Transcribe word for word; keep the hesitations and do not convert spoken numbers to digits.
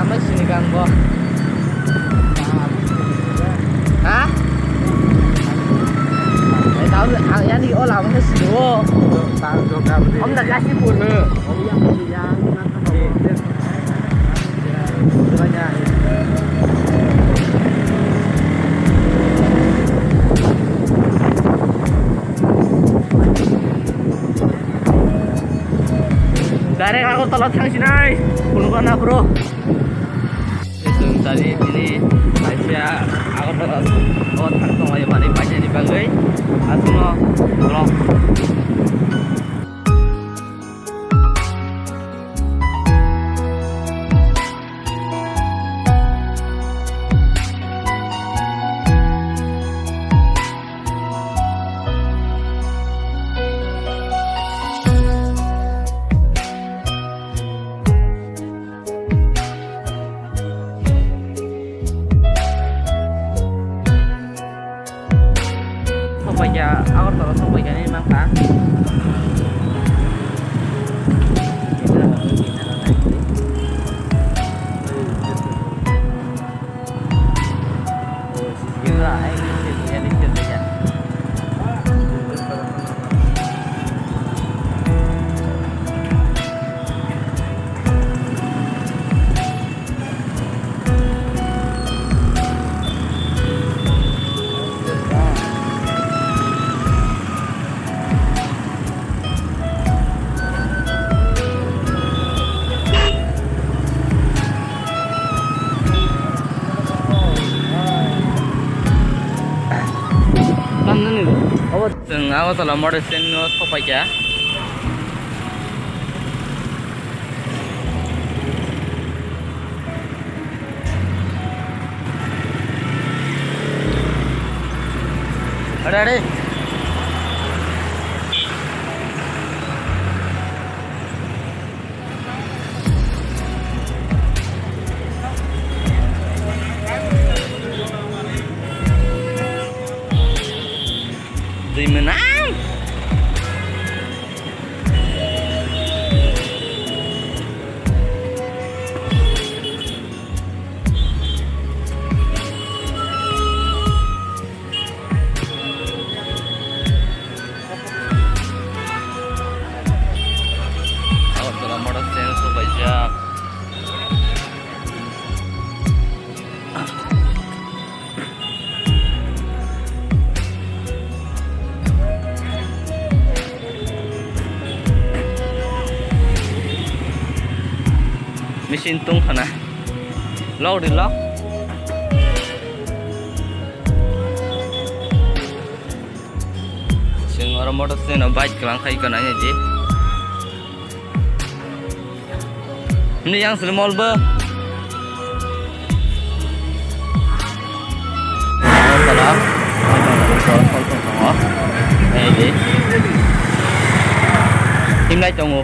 Mai sini kang bo. Ha? Tahu ang yani olah mungkin sini wo. Om dah kasih pun. Direct Agartala thangsinai, phunukna bro. Chwng tari bini kaisa Agartala o thang tonglai mani painani bagwi aswkno vlog. Sokpaikha, Agartala sokpaikha ni mangkha. Chwng Agartala Motor Stand o sokpaikha. Are, are. Twi mwnang. Agartala Motor Stand sopaijak. Machine tong khana. Lok di lok. Chwng oro motor stand o bike kwlang khai kanai di. Himni yang sini mall bo. Agartala. Himlai tongo.